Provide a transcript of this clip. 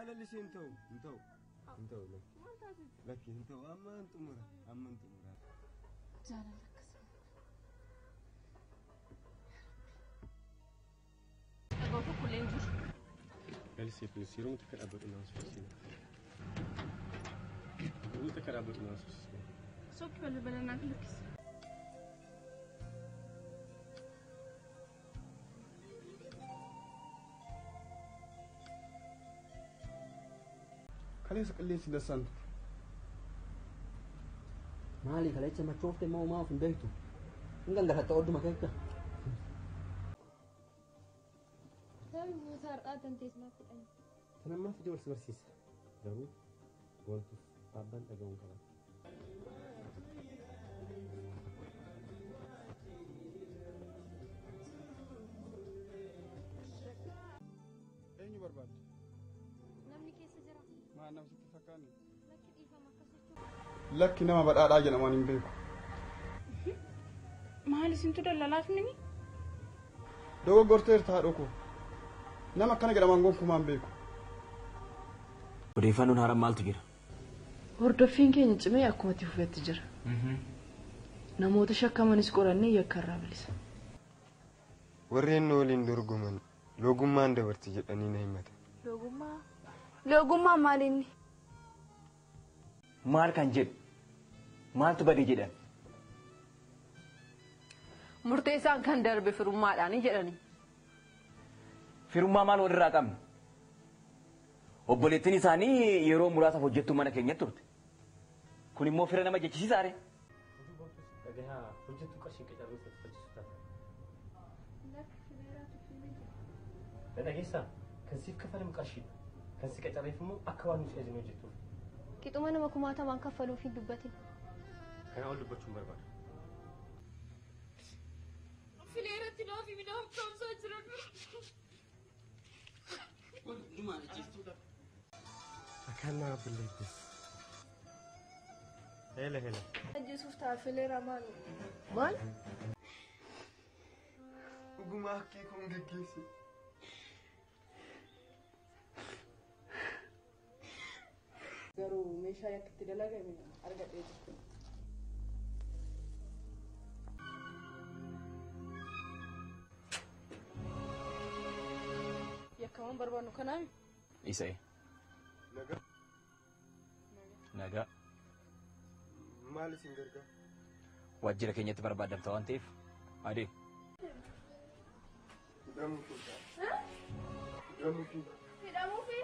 Jaalalli ishee hin ta'u, hin ta'u. Hin ta'u lakki. Lakki hin ta'u amma hin xumura, amma hin xumura. Jaalala akkasii. Dhaga'u tokko illee hin jiru. Lalisee please yeroo takka dhaabbadhu naan sochisiina. Yeroo takka dhaabbadhu naan sochisiina. Sokki balbala naaf lakkisi. Kaleessa qilleensi dassaan ture. Maali kaleessa machoofte moo maa of hin beektu? Hin gangalatta odduma keessa. Tabii buusaa har'aa tantees naaf fidhan. Tan ammaa fidee wal si barsiisa. Garuu boontuuf abbaan dhaga'uun qaban. Eenyu barbaadde? Namni keessa jira. Maal nama sitti fakkaanne? Lakki dhiifama akkas jechuun. Lakki nama badhaadhaa jedhamaan hin beeku. Maal isintu daldalaaf mini? Dogoggorteerta haadha koo. Nama akkana jedhamaan gonkumaa hin beeku. Odeeffannoon haaraan maaltu jira? Hordoffiin keenya cimee akkuma itti fufetti jira. Namoota shakkamanis qorannee yakka irraa bilisa. Warreen nu waliin dorgoman loogummaan dabarti jedhanii na himatan. Loogummaa? Loogummaa maal inni? Maal kan jedhu? Maaltu bade jedhan? Murteessaan kan darbe firummaadhaan jedhani. Firummaa maal walirraa qabna? Obboleettiin isaanii yeroo muraasaaf hojjettuu mana keenya turte. Kun immoo fira nama jechisiisaa ree? Dhagahaa hojjettuu qarshiin qacarruu isa tuffachiisu taata. Lakki fileeraatu filee jira. Na dhageessaa kan siif kafalamu qarshiidha. Kan si qacarreef immoo akka waan nuti ajajnu hojjettuuf. Qixuma nama kumaatamaan kaffaluuf hin dubbatin. Kanaa ol dubbachuun barbaadu. Fileeratti naaf himi naaf kaamsaa jiran. I cannot believe this. Hele hele. Ajjeesuuf ta'a fileera maal? Maal? Dhuguma hakkii kun geggeesse. Garuu meeshaa yakka itti dalagame argadhee jira. Yakkamaan barbaannu kanaami? Isa Nagaa. Nagaa. Maal isin gargaara? Waajjira keenyatti barbaadamta waan ta'eef adeemu. Hidhamuu fi. Hidhamuu fi. Hidhamuu fi?